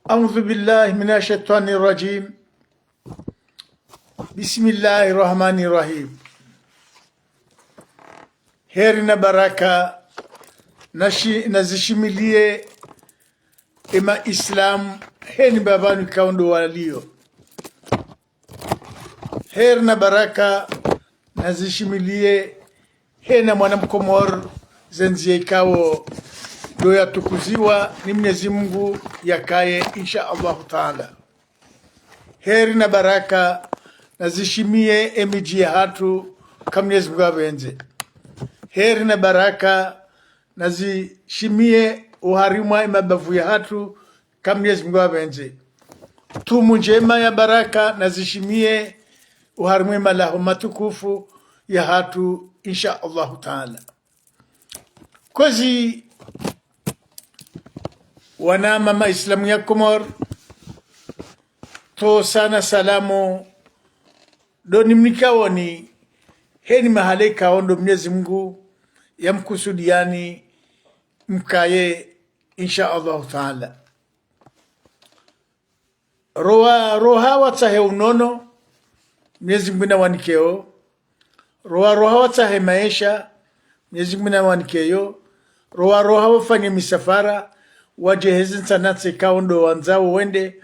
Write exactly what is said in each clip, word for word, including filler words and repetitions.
أعوذ بالله من الشيطان الرجيم. بسم الله الرحمن الرحيم. Heri na baraka na shi-, na zishimiliye ema Islam heni mbapvanu ikao ndo waliyo. Heri na baraka na zishimiliye hena mwana Mkomori ze ndziya ikao ndo yatukuziwa ni Mnyezi Mungu yakaye, insha Allahu Taala. Heri na baraka na zishimiye emidji yahatru ka Mnyezi Mungu yapvendze. Heri na baraka na zishimiye oharimwa emabavu yahatru ka Mnyezi Mungu yapvendze. Tumu ndjema ya baraka na zishimiye oharimwa emalaho matukufu yahatru, insha Allahu Taala. Kwezi wananya ma Islamu ya Komori, ntsosa na salamu ndo nimnikaoni heni mahala ikao ndo Mnyezi Mungu yamkusudiyani mkaye, insha Allahu Taala. Rowa, roha watsahe unono, Mnyezi Mungu nawanikeyo. Rowa, roha watsahe maesha, Mnyezi Mungu nawanikeyo. Rowa, roha wafanye misafara, wadje hezi ntsanatse ikao ndo wandzao wende,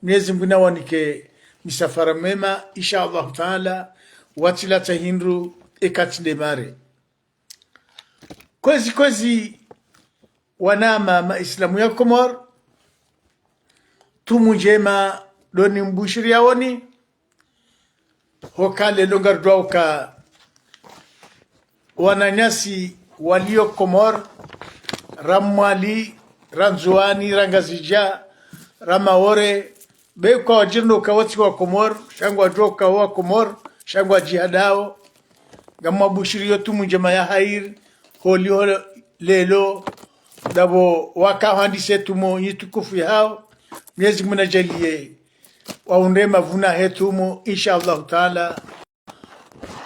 Mnyezi Mungu nawanike misafara mema, insha Allahu Taala, watsilatsa hindru eka tsi ndemare. Kwezi, kwezi, wananya ma Islamu ya Komori, tumu ndjema ndo nimbushiriyaoni, hoka lelo ngaridjuwa uka wananyasi waliyo Komori, ra Mwali, ra Ndzuwani, ra Ngazidja, ra Maore, be kwa wadjiri ndo uka wotsi wa Komori, sha ngwadjuwa uka wa Komori, sha ngwadjihadao. Ngamwabushiriyo tumu ndjema ya hairi, holiho lelo, ndapvo waka hwandise tumu nyi tukufu yahao, Mnyezi Mungu nadjaliye wahundre mavuna he tumu, insha Allahu Taala.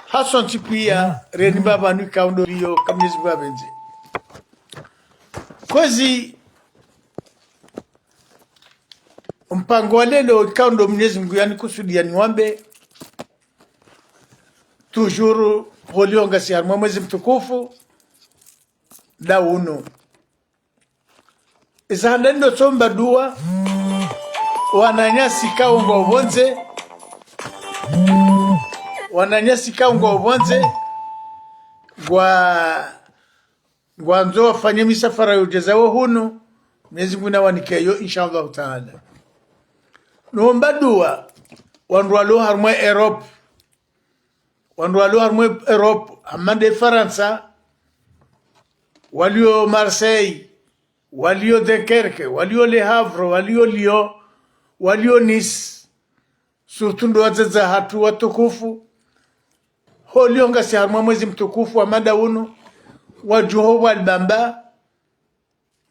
Hasontsi piya, reni mbapvanu ikao ndo liyo ka Mnyezi Mungu yapvendze. Kwezi mpango wa lelo ikao ndo Mnyezi Mungu yanikusudiya niwambe, toujours holiho ngasi harimwa mwezi mtukufu nda unu. Iza handani ndo tsomba duwa, wananyasi ikao ngwao pvondze, wananyasi ikao ngwao pvondze, ngwa, ngwandzo wafanye misafara yodjeza wo hunu, Mnyezi Mungu nawanikeyo, insha Allahu Taala. Nomba duwa, wandru walo harimwa Europe, wandru walo harimwa Europe, hama nde Farantsa, waliyo Marseille, waliyo Dunkerque, waliyo Le Havre, waliyo Lyon, waliyo Nice, surtout ndo wadzadze wahatru watukufu, holiho ngasi harimwa mwezi mtukufu wa mada unu, wadjuho walibamba,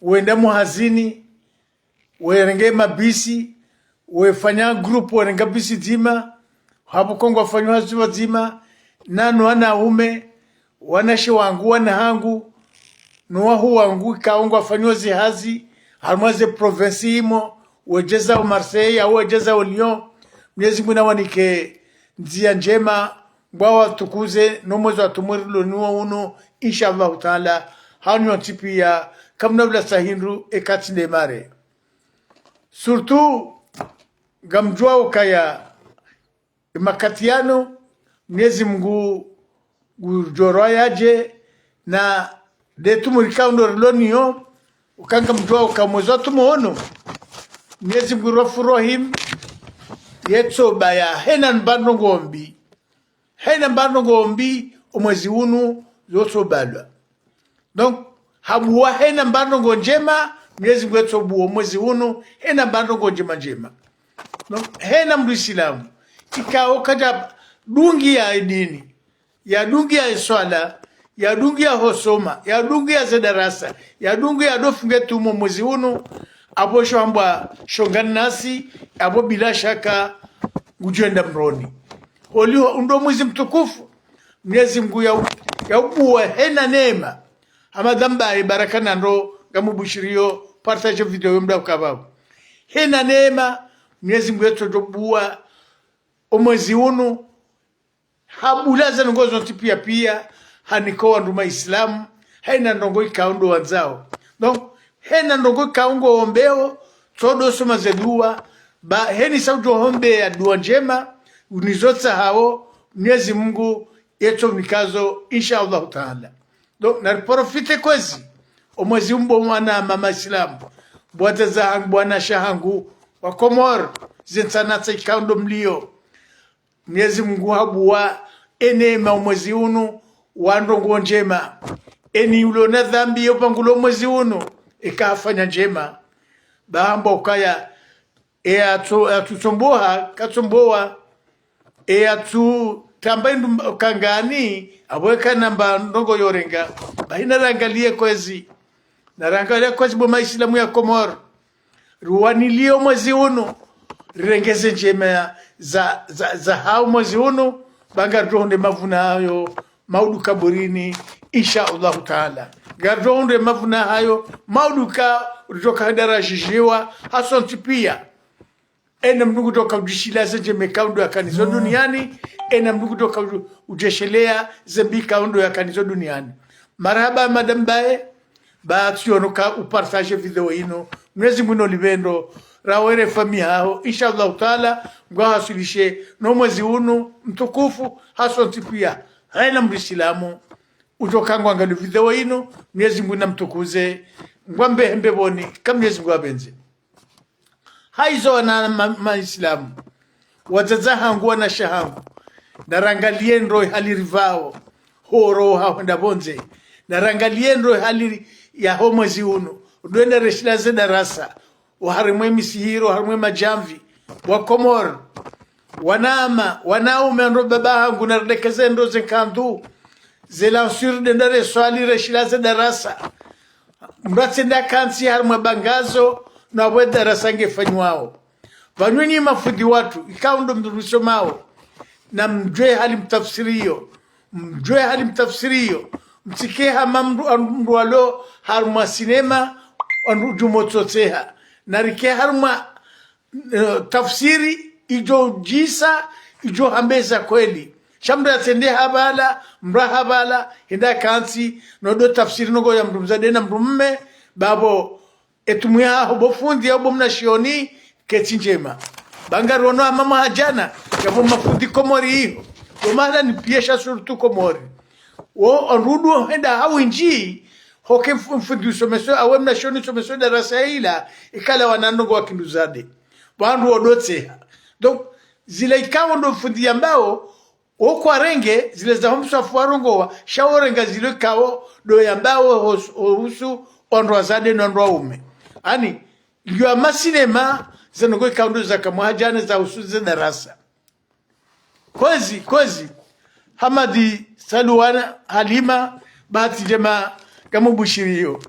wenda muhazini, werenge mabisi, wefanya groupe, werenga bisi dzima, hapvo kongwafanyo hazi pvadzima, nanu wanaume, wanashe wangu, wana hangu, no wahu wangu, ikao ngwafanyo zihazi harimwa ze province imo, wedjeza o Marseille, au wedjeza o Lyon, Mnyezi Mungu nawanike ndziya ndjema, ngwawatukuze, no mwezi wa tumu riloniwo unu, insha Allahu Taala, hanyu wontsi piya, kamuna pvulatsa hindru, eka tsi ndemare. Surtout, ngamdjuwa ukaya, emakati yanu, Mnyezi Mungu ngudjo rowa yadje, na nde tumu rikao ndo riloniyo, uka ngamdjuwa uka mwezi wa tumu unu, Mnyezi Mungu Raufur Rahim, yetsobaya hena mbandrongo mbi. Hena mbandrongo mbi, omwezi unu, yotsobalwa. Donc, habuwa hena mbandrongo ndjema, Mnyezi Mungu yetsobuwa omwezi unu, hena mbandrongo ndjema ndjema. Donc, hena mndru Isilamu, ikao kadja dungiya edini, yadungiya eswala, yadungiya hosoma, yadungiya ze darasa, yadungiya dofunge tumu mwezi unu, apvo sho hambwa shongani nasi, apvo bila shaka ngudjwenda mroni. Holiho undo mwezi mtukufu, Mnyezi Mungu ya, yaubuwa hena neema. Hama dhamba ye baraka na ndo ngamubushiriyo, partage video yo mda ukapvapvo. hena neema, Mnyezi Mungu yetso djo buwa omwezi unu, habula ze ndrongo zontsi pia pia, hanika wandru maislamu, hena ndrongo ikao ndo wandzao. Donc, hena ndrongo ikao ngo ombeo, tsodo soma ze dua, ba heni sa udjo hombeya dua ndjema, unizo tsahao, Mnyezi Mungu yetso unikazo, insha Allahu Taala. Donc, nari profite kwezi, omwezi unu bo mwanama maislamu, bo wadzadze hangu, bo wanashe hangu, wa Komori, ze ntsi na ntsi ikao ndo mlio. Mnyezi Mungu habuwa eneema omwezi unu wa ndrongo ndjema. Eni ulo na dhambi yo pvangulo omwezi unu, eka hafanya ndjema. Ba hamba ukaya, e atso, atsutsomboha, katsombowa. E atsu tamba indru mba-, kangani, apvo eka namba ndrongo yorenga. Bahi narangaliye kwezi. Narangaliye kwezi bo maislamu ya Komori. Ruwaniliyo mwezi unu, rirenge ze ndjema ya, za, za, za hao mwezi unu, ba ngaridjo hundre mavuna hayo, maudu kaburini, insha Allahu Taala. Ngaridjo hundre mavuna hayo, maudu ka, ridjo ka handa radjidjiwa, hasontsi pia. Ena mndru ngudjo ka udjishilia ze ndjema ikao ndo yakanizo duniani, ena mndru ngudjo ka udj-, udjeshelea ze mbi ikao ndo yakanizo duniani. Marahaba, madame Baye, ba tsiono ka upartage video inu. Mnyezi Mungu no lipvendo, rawe ne famiyi yaho. Insha Allahu Taala, ngwahaswilishe no mwezi unu mtukufu, hasontsi pia. Haina mndru isilamu, udjo ka ngwangalio video inu, Mnyezi Mungu namtukuze, ngwambe hembe boni, ka Mnyezi Mungu apvendze. Haizo wana ma-, maislamu, wadzadze hangu, wanashe hangu, narangaliye ndro hali ripvao, horo ha hwenda pvondze, narangaliye ndro hali ya ho mwezi unu, ndo enda reshilia ze darasa, oharimwa e misihiro, oharimwa e madjamvi, wa Komori, wanama, wanaume, ndro baba hangu, narilekeze ndro ze nkandu, ze lansuri, ndo enda reswali, reshilia ze darasa. Mndru atsende akantsi harimwa bangazo, na pvo e darasa nge fanywao. Pvanu nyi mafundi watru, ikao ndo mndru msomao, namdjuwe hali mtafsiriyo, mdjuwe hali mtafsiriyo, mtsike hama mndru, mndru alo harimwa sinema, wandru djumwa tsotseha. Narike harimwa eh, tafsiri idjo djisa, idjo hamba ze kweli. Sha mndru yatsende hapvala, mndru hapvala, hende akantsi, no ndo tafsiri ndrongo ya mndru mdzadze na mndru mme, ba pvo, e tumu yaho bo fundi, ya bo mnashioni, ketsi ndjema. Ba ngariono hama mwaha djana, ya bo mafundi Komori iho. Bo mahala ni pia sha surtout Komori. Wo, wandru ndo henda ha windji, hoke mfu-, mfundi usomeso, awe mnashioni usomeso darasa ila, ikala wana ndrongo wa kindru zade. Wandru wo ndo tseha. Donc, zile ikao ndo fundi yambao, wo kwarenge, zile za ho mswafu warongowa, sha worenga zile ikao ndo yambao ho-, ho uhusu wandru wazade na wandru waume. Ani, liyo hama sinema, ze ndrongo ikao ndo zaka mwaha djana za uhusu ze darasa. Kwezi, kwezi. Hamadi, Saluwa, Halima, bahati ndjema, ngamubushiriyo.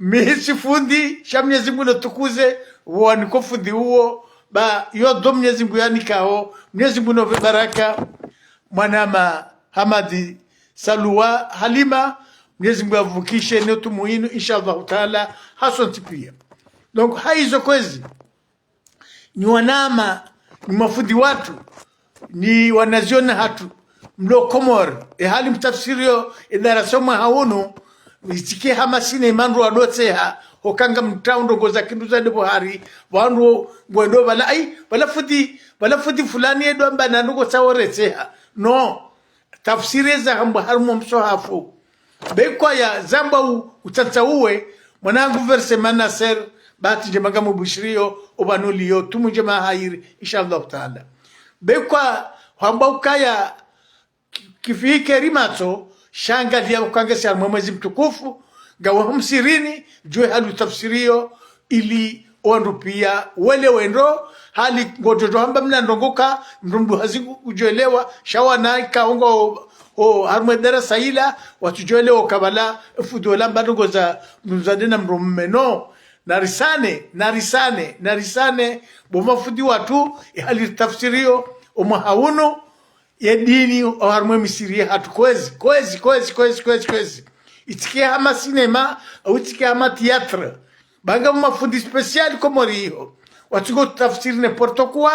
Mi tsi fundi, sha Mnyezi Mungu natukuze, waniko fundi uwo, ba yo ndo Mnyezi Mungu yanikao, Mnyezi Mungu nopve baraka, mwanama Hamadi, Saluwa, Halima, Mnyezi Mungu avukishe ne tumu inu, insha Allahu Taala, hasontsi pia. Donc, haizo kwezi. Nyi wanama, nyi mafundi watru, nyi wanazioni hatru, mlo Komori, e hali mtafsiriyo, e darasa mwaha unu, itsike hama sinema ndro wa ndo tseha, hoka ngamtrao ndrongo za kindru zade pvo hari, wandru ngwendo pvala, ai, pvala fundi, pvala fundi fulani ye ndo amba na ndrongo tsawo retseha. No, tafsiri za hambwa harimwa mswahafu. Be kwa ya zambwa u-, utsantsa uwe, mwanangu Versement Nasser, bahati ndjema ngamubushiriyo, opvanu uliyo, tumu ndjema hairi, insha Allahu Taala. Be kwa hambwa ukaya ki-, kifihi keri matso, sha ngaliya uka ngasi harimwa mwezi mtukufu, ngawe ho msihirini, djuwe hali utafsiriyo, ili owandru pia welewe ndro, hali ngodjo djo hamba mna ndrongo ka, mndru mndru hazi ngu-, ngudjo elewa, sha wana ikao ngo, o, harimwa e darasa ila, watsudjo elewa ka pvala, fundi ola amba ndrongo za, mndru mdzadze na mndru mme no. Narisane, narisane, narisane, bo mafundi watru, e hali ritafsiriyo, omwaha unu, ye dini, oharimwa e misihiri yahatru kwezi, kwezi, kwezi. Itsike hama sinema, au itsike hama théâtre. Ba nga mafundi spécial Komori iho. Watsingo tafsiri n'importe quoi,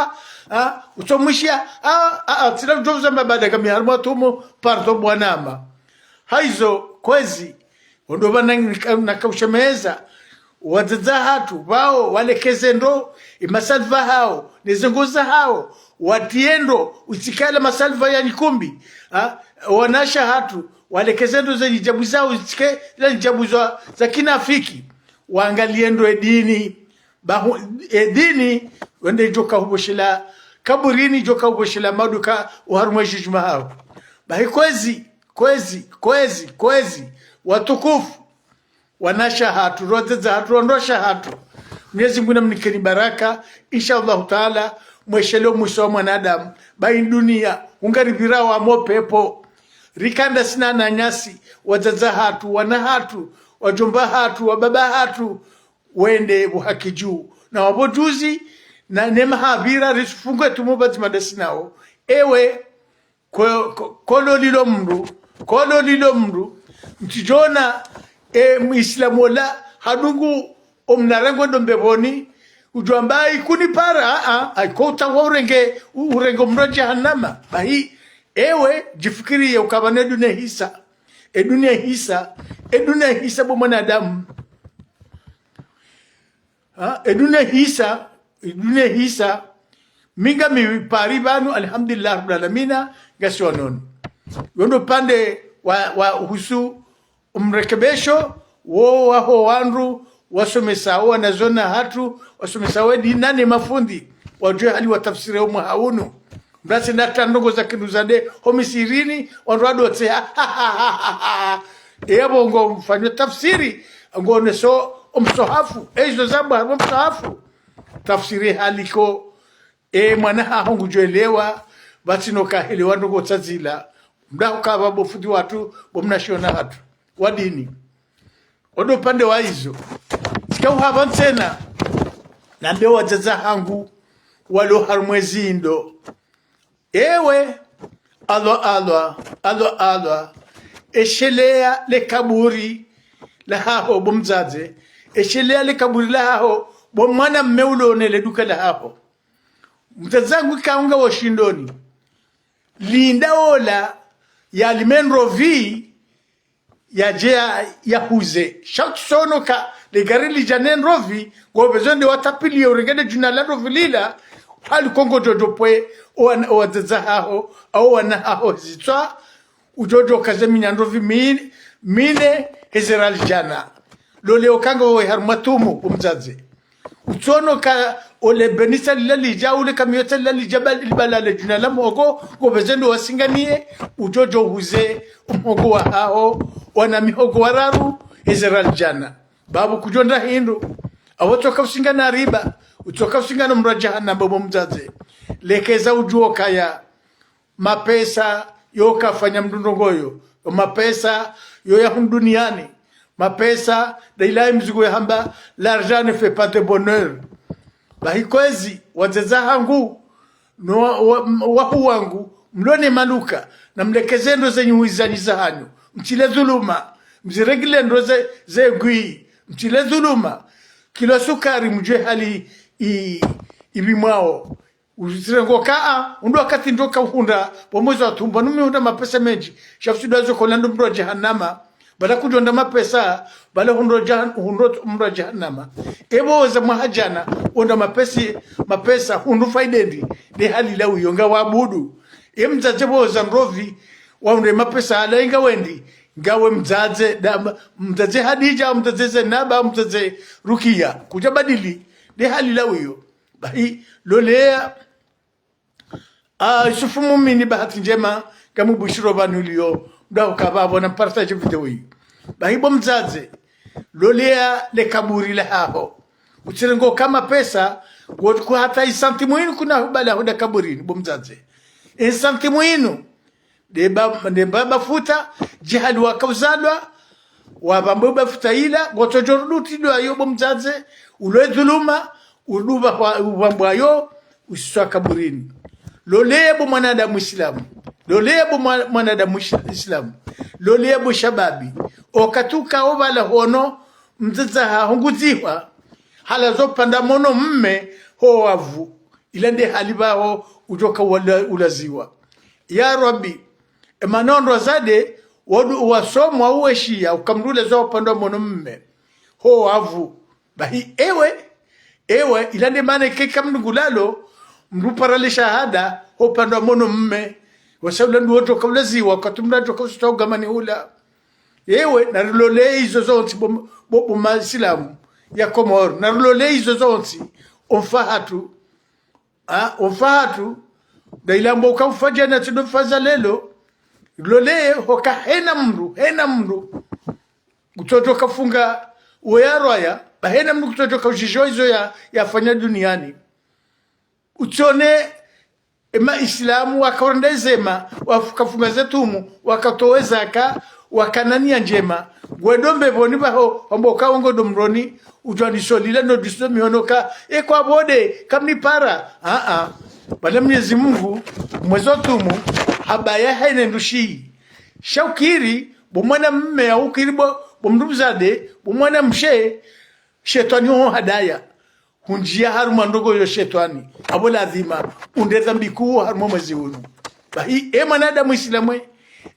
ha? Utsomwishiya, ha, ha, ha, tsina udjo uzamba baada kami harumwa tumu, pardon bwana ama. Haizo, kwezi, ondo pvanu naka-, nakaushemeza, wadzadze hatru, pvao, walekeze ndro, imasaliva hao, nezengo zahao, watriye ndro, utsikala masaliva ya nyikumbi, ha? Wanashe hatru, walekeze ndro ze nyijabu zao, utsike, la nyijabu za, za kinafiki, wangaliye ndro edini, bahu, edini, wende idjoka huboshela, kaburini idjoka huboshela maduka, oharumwa ejijuma hao. Bahi kwezi, kwezi, kwezi, kwezi, watukufu, wanashe hatru, wadzadze hatru, wandrwashe hatru. Mwenyezi Mungu namnikeni baraka, insha Allahu Taala, mweshele omwiso wa mwanadamu, bahi duniya, ungaripvirao harumwa pepvo. Rikandra sina wananyasi, wadzadze hatru, wana hatru, wadjomba hatru, wababa hatru, wende pvo haki dju. Na wapvo djuzi, na nema hapvira, risufungwe tumu pvadzima ndasi nao. Ewe, ko, ko, kolo lilo mndru, kolo lilo mndru, mtsidjona, e, Muislamu ola, hadungu, omnara ngwendo mbepvoni, udjwamba ikunipara, a, a, a, ko utawa urenge, u-, urenge omndru wa jahannama. Bahi, ewe, djifikiriye ukaya pvanu eduniya ihisa. Eduniya ihisa, eduniya ihisa bo mwanadamu. Ha? Eduniya ihisa, eduniya ihisa. Mi ngami Paris pvanu, alhamdulillah, rabbil alamina, ngasi wanoni. Yondo pande wa, wa uhusu omrekebesho, wo waho wandru, wasomesao wanazioni hatru, wasomesao edini ne mafundi, wadjuwe hali watafsiri omwaha unu. Mrasi natra ndrongo za kinduza nde, ho misirini, wandru wadotse, ha, ha, ha. Eya pvo ngomfanyo tafsiri, ngoneso omswahafu, eizo zambwa harumwa omswahafu. Tafsiri hali ko, e mwana haho ngudjo elewa, pvatsina uka helewa ndrongo tsa zila. Mda ukaya pvo fundi watru, bo mnashioni hatru, wa dini. Ondo pande wa izo. Tsika uhapva ntsena, nambe wadzadze hangu, walo harumwa ezindo. Ewe, alwa, alwa, alwa, alwa. Esheleya le kaburi lahaho bo mdzadze. Esheleya le kaburi lahaho bo mwana mme ulo ne le duka lahaho. Mdzadze hangu ika ngawe shindoni. Linda ola yalime ndrovi, yadje ya, yahuze. Sha utsono ka, le gari lidja ne ndrovi, ngopvezo nde watapviliye urenge le djuna la ndrovi lila, hali ko ngodjo djo pve, owana, owadzadze haho, au wana haho zitswa, udjo djo kaze minya ndrovi mine, mine, heze riali djana. Lole oka ngawe harumwa tumu, bo mdzadze. Utsono ka ole benisa lila lidja, ule kamiyo tsa lila lidja, ba-, libala le djuna la mhogo, ngopveze ndo wasinganiye, udjo djo huze, omhogo wahaho, wana mihogo wararu, heze riali djana. Babu kudjo ndra hindru, awo tsoka usingana riba, utsoka usingana omndru wa jahannama bo mdzadze. Lekeza udjuwe ukaya, mapesa yo kafanya mndru ndrongo yo. Mapesa yo ya hunu duniani. Mapesa, nda ila ye mizungu yahamba, l'argent ne fait pas de bonheur. Bahi kwezi, wadzadze hangu, no wa, wa, wahu wangu, mlo ne maluka, namlekeze ndro ze nyuwi zanyu zahanyu. Mtsile dhuluma, mziregile ndro ze, ze gwi, mtsile dhuluma. Kilo sukari mdjuwe hali i, ipvimwao. Uzirengo kaa, undru wakati ndo ka uhundra, bo mwezi wa tumba, numi hundra mapesa mendji. Sha fusidwa zo kola ndo mndru wa jahannama. Bala kudjo ndra mapesa, bala hundro jahan-, hundro mndru wa jahannama. Epvo weza mwaha djana, undra mapesi, mapesa, hundru faida ndri, nde hali la uyo ngawabudu. E mdzadze pvo weza ndrovi, wahundre mapesa, ala inga wendji, ngawe mdzadze, da, mdzadze Hadidja, mdzadze Zainaba, mdzadze Rukiya. Kudja badili, nde hali la uyo. Bahi, loleya. Ah, Yusufu Mumini, bahati ndjema, ngambushiro pvanu uliyo, mdru ukaya pvo na partage video iyi. Bahi bo mdzadze, loleya le kaburi lahaho. Utsirengo ka mapesa, wo ku hata isantimu inu kuna hubala hwenda kaburini, bo mdzadze. Isantimu inu, nde ba, nde mbaba futa, djihali waka uzalwa, wapvambwe ba futa ila, ngotsodjo rudi utrilwa yo bo mdzadze, ulwe dhuluma, uduba hwa, upvambwa yo, usiswa kaburini. Loleya bo mwanadamu Islamu. Loleya bo mwa, mwanadamu Isla, Islamu. Loleya bo shababi. Okati uka opvala hono, mdzadze haho ngudzihwa, halawa zo pvanda mwana mme, ho wavu. Ila nde hali pvaho udjoka ula-, ulaziwa. Ya Rabbi, emana ondro wazade, wadu uwasomwa uweshiya, ukamdru ulaziwa upande wa mwana mme. Ho wavu. Bahi ewe, ewe, ila nde mana ike kamdru ngulalo, mdru para le shahada, ho upande wa mwana mme. Wasa ula ndu wodjoka ulaziwa, wakati mdru adjoka usutsa ugamani hula. Ewe, narilole izo zontsi bo, bo, bo maislamu ya Komori, narilole izo zontsi, omfa hatru, ha, omfa hatru, nda ila mbo uka ufa djana tsi ndo mfa za leo, lole, hoka hena mdru, hena mdru, kutsodjoka funga, uwe ya rwaya, ba hena mdru kutsodjoka ushidjuwa izo ya, yafanya duniani. Utsone, ema islamu wakaurenda zema, wakafunga ze tumu, wakatowa zaka, wakana niya ndjema. Ngwendo mbepvoni pvaho, wamba uka wongo ndo mroni, udjwa nisolila no diso mihono ka, e kwa bode, kamnipara. A, a. Bala Mwenyezi Mungu, mwezo tumu, habaya hene ndushi. Sha ukiri, bo mwana mme ya ukiri bo, bo mdru mzade, bo mwana mshe, shetwani ho hadaya. Hundjiya harumwa ndrongo yo shetwani. Apvo lazima, undre dhambi kuu harumwa mwezi unu. Bahi, e mwanadamu islamu,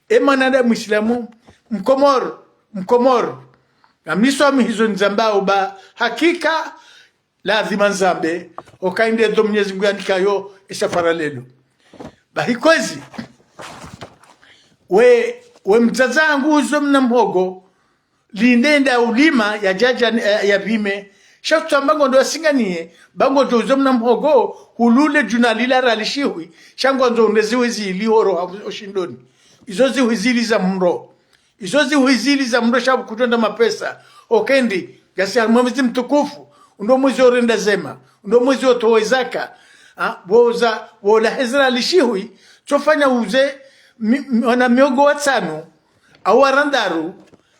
e mwanadamu islamu, mkomoro, mkomoro. Na miso ami hizo nizambao ba, hakika, lazima nizambe, oka inde ndo Mwenyezi Mungu yandikayo, esafara leo. Bahi kwezi, we, we mdzadze hangu uzo mna mhogo, linde nda ulima ya djadja, ya, ya pvime. Sha kutsamba ngondo wasinganiye, ba ngodjo uzo mna mhogo, hulule djuna lila ralishihwi, sha ngwandzo unde ziwi zili horo ha ushindoni. Izo ziwi zili za mro. Izo ziwi zili za mro sha kutsu ndra mapesa. Oka indi, ngasi harumwa mwezi mtukufu, undo mwezi orenda zema, undo mwezi otowa zaka. Ha, woza, wola heze ralishihwi, tsofanya uze, mi, mi, wana mihogo watsanu, au warandaru,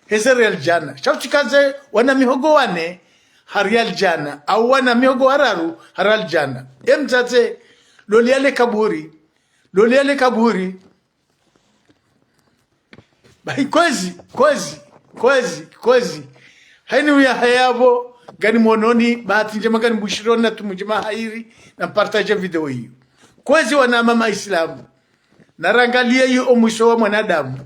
heze riyali djana. Sha utsikaze wana mihogo wane, ha riyali djana. Au wana mihogo wararu, ha riyali djana. E mdzadze, loliya le kaburi. Loliya le kaburi. Bahi kwezi, kwezi, kwezi, kwezi. Haini uya haya pvo, ngani mwononi, bahati ndjema ngani mbushironi na tumu ndjema hairi, na mpartaje video iyo. Kwezi wana mama islamu. Narangaliye yo omwiso wa mwanadamu.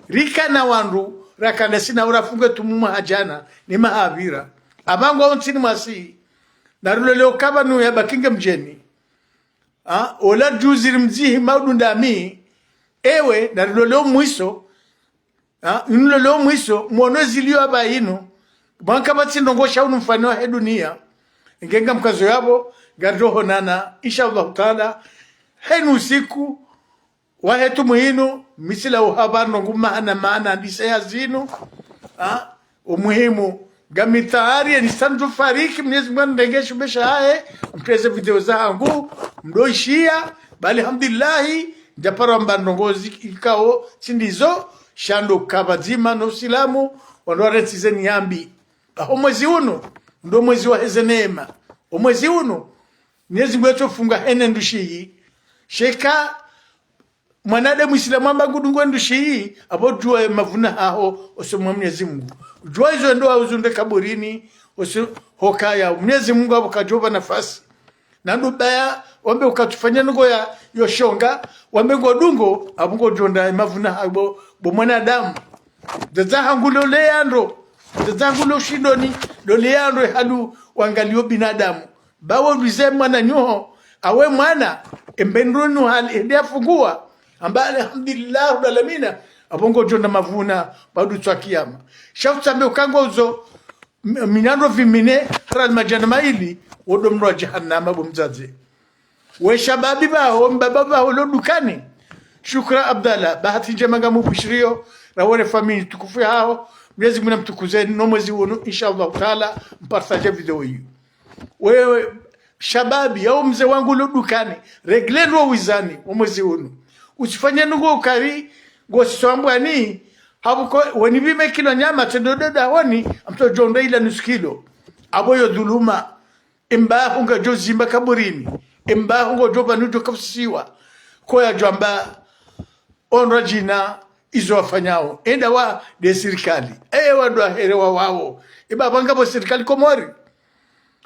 Rika na wandru, rakana sina urafunge tumu mwaha djana, ni maha pvira. Apvangwa ontsi ni mwasi. Narilole okaba nu ya bakinge mdjeni. Ha, ola djuzi rimdzihi maudu ndami. Ewe, narilole omwiso. Ha, nilole omwiso, mwono ziliyo apva inu. Mwanka pvatsi ndrongo sha unu mfano wahe duniya. Ngenga mkazo yapvo, ngaridjo honana, insha Allahu taala. Henu usiku, wahe tumu inu, misila uhaba ndrongo maana maana ndise ya zinu. Ha? Umuhimu, ngami tayari, yani sandru fariki, Mwenyezi Mungu anirenge shumbe shahahe, mtreze video zahangu, mdo ishiya, bali alhamdulillahi, ndjapara mba ndrongo zi-, ikao, tsi ndizo, sha ndo kaba dzima no usilamu, wandru warentsize niyambi. Aho mwezi unu, ndo mwezi waheze neema. Omwezi unu, Mwenyezi Mungu yatsofunga hene ndushiyi. Sheka, mwanadamu islamu amba ngudungo ndushiyi, apvo djuwa mavuna haho, osoni mwa Mwenyezi Mungu. Djuwa izo ndo wauzunde kaburini, oso hokaya. Mwenyezi Mungu apvo kadjopva nafasi. Nandu baya, wambe ukatsufanya ndrongo ya, yo shonga, wambe ngodungo, apvo ngodjonda mavuna haho, bo mwanadamu. Dzadza hangu lole yandro, dzadza hangu lo shindoni, lole yandro halu wangaliyo binadamu. Bawe ulize mwana nyoho, awe mwana, embe ndrunu hali, ende afunguwa. Amba alhamdulillahi rabbil alamina, apvo ngodjonda mavuna, badu tswa kiyama. Sha utsambe uka ngouzo, m-, minandro pvimine, ha riyali madjana mayili, wodo mdro wa jahannama bo mdzadze. We shababi pvaho, mbaba pvaho lo dukani. Shukra Abdallah, bahati ndjema ngamubushiriyo, rawe ne famiyi tukufu yaho, Mwenyezi Mungu namtukuzeni, no mwezi unu, insha Allahu taala, mpartaje video iyo. Wewe, shababi, yao mze wangu lo dukani, regle ndro wizani, wo mwezi unu. Utsifanye ndrongo ukari, ngosiswambwani, hapvo ko, weni pvime kilo nyama, tsendo doda honi, amto djonda ila nusu kilo. Apvo yo dhuluma. Emba hunga djo zimba kaburini. Emba hunga djo pvanu djo kafusisiwa. Koya djo amba ondra djina izo wafanyao. Enda wa nde sirikali. Ewa ndo waherewa wao. Eba pvanga pvo sirikali Komori.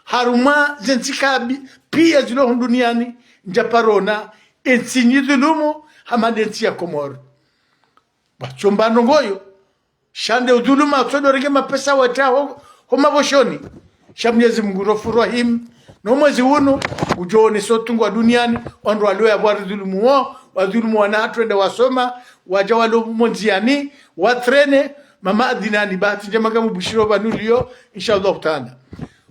harumwa ze ntsi kabi, piya zilo hunu duniani, ndjaparona entsi nyi dhulumu hama nde ntsi ya Komori. Pvatsi mba ndrongo yo, sha nde udhuluma, tsodo renge mapesa watra ho, ho mapvoshoni. Sha Mnyezi Mungu Raufur Rahim, no mwezi unu, ngudjo onesa utungu wa duniani, wandru walo yapvo waridhulumu wo, wadhulumu wana hatru wende wasoma, wadja walo mo ndziani, watrene, mama Adinani, bahati ndjema ngamubushiro pvanu uliyo, insha Allahu taala.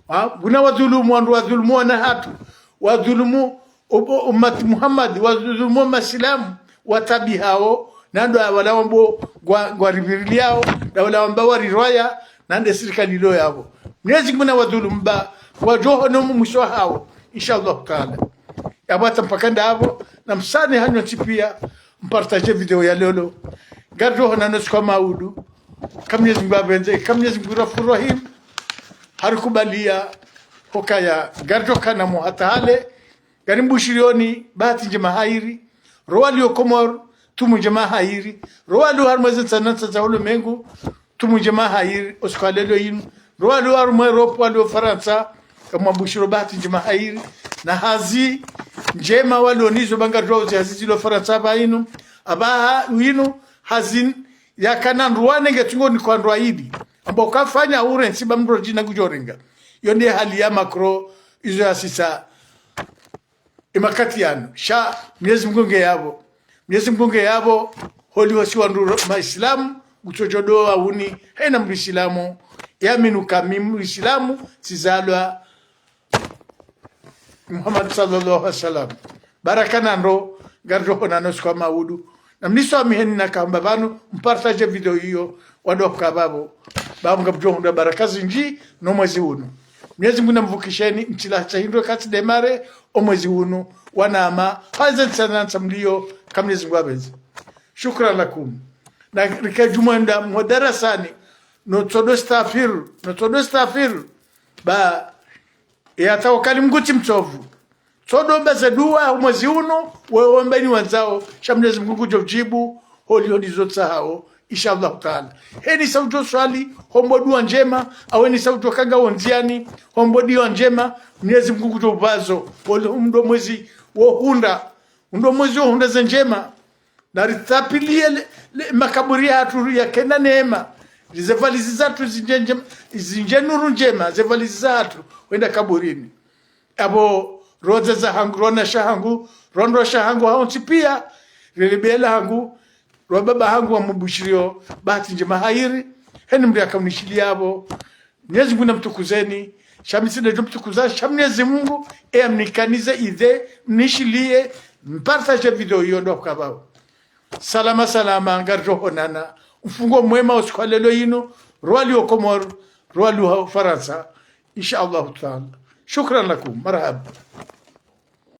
Ha, nguna wadhulumu, wandru wadhulumu wana hatru, wadhulumu u-, u-, ummati Muhammad, wadhulumu masilamu, watabihawo, na ndo wala wambo ngwa, ngwaripviriliyao, na wala wamba warirwaya, na nde sirikali ilo yapvo. Mnyezi Mungu na wadhulumu ba, wadjo ona omwiso wahawo, insha Allahu taala. Yapvo hata mpaka ndapvo, na msani hanyu ntsi piya, mpartaje video ya leo. Ngaridjo onana siku ya maudu, ka Mnyezi Mungu yapvendze, ka Mnyezi Mungu Raufur Rahim, harikubaliya, hukaya, ngaridjo kana mo hata hale, ngarimbushiriyoni, bahati ndjema hairi, ro waliyo Komori, tumu ndjema hairi, ro waliyo harumwa ze ntsi na ntsi za ulemengu, tumu ndjema hairi, osiku wa leo inu, ro waliyo harumwa Europe, waliyo Farantsa, ngamwabushiro bahati ndjema hairi, na hazi ndjema waliyo nizo ba ngaridjuwao zi hazi zilo Farantsa pvanu, apvaha inu, hazi yakana ndrwane nge tungoni kwa ndrwa idi. Amba ukafanya ure ntsi ba mdru djina ngudjo renga. Yo nde hali ya Macron, izo yasisa emakati yanu. Sha, Mnyezi Mungu nge yapvo. Mnyezi Mungu nge yapvo, holiho si wandru ro-, maislamu, ngutsodjo dowa uni, hena mdru isilamu, yamini uka mi mdru isilamu, tsizalwa Muhammad sallallahu alaihi wasallam. Baraka na ndro, ngaridjo onana siku ya maudu. Na mniswamiheni nakamba pvanu, mpartaje video iyo, wandru waka pvapvo. Ba ngamdjo hundra baraka zindji, no mwezi unu. Mnyezi Mungu namvukisheni, mtsila tsa hindru katsi demare, o mwezi unu, wanama, haze ntsi na ntsi mliyo, ka Mnyezi Mungu yapvendze. Shukran lakum. Na rike djumwenda, mwadarasani, no tsodo stafir, no tsodo stafir, ba, ya tawakali Mngu tsi mtsovu. Tsodo mba ze duwa, o mwezi unu, wewe mba ni wandzao, sha Mnyezi Mungu ngudjo djibu, holiho ndizo tsahao, insha Allahu taala. Heni sa udjo swali, hombo duwa ndjema, awe ni sa udjo kanga wo ndziani, hombo duwa ndjema, Mnyezi Mungu ngudjo pvazo, holiho ndo mwezi wo hundra, ndo mwezi wo hundra ze ndjema. Na ritsapviliye le, le, makaburi yahatru yakena neema. Ze valizi zahatru zindje ndjema, zindje nuru ndjema, ze valizi zahatru, wenda kaburini. Apvo, ro wadzadze wahangu, ro wanashe wahangu, ro wandru washe wahangu, hawontsi piya, rele bela hangu, ro wababa hangu wa mubushiriyo, bahati ndjema hairi, heni mdru yaka unishiliya apvo, Mnyezi Mungu namtukuzeni, sha mi tsi ndedjo mtukuza, sha Mnyezi Mungu, eya mnikanize idhini, mnishiliye, mpartaje video iyo ndo hukaya pvao. Salama, salama, ngaridjo onana. Mfungo mwema osiku wa leo inu, ro waliyo Komori, ro waliyo Farantsa, insha Allahu taala. Shukran lakum, marahaba.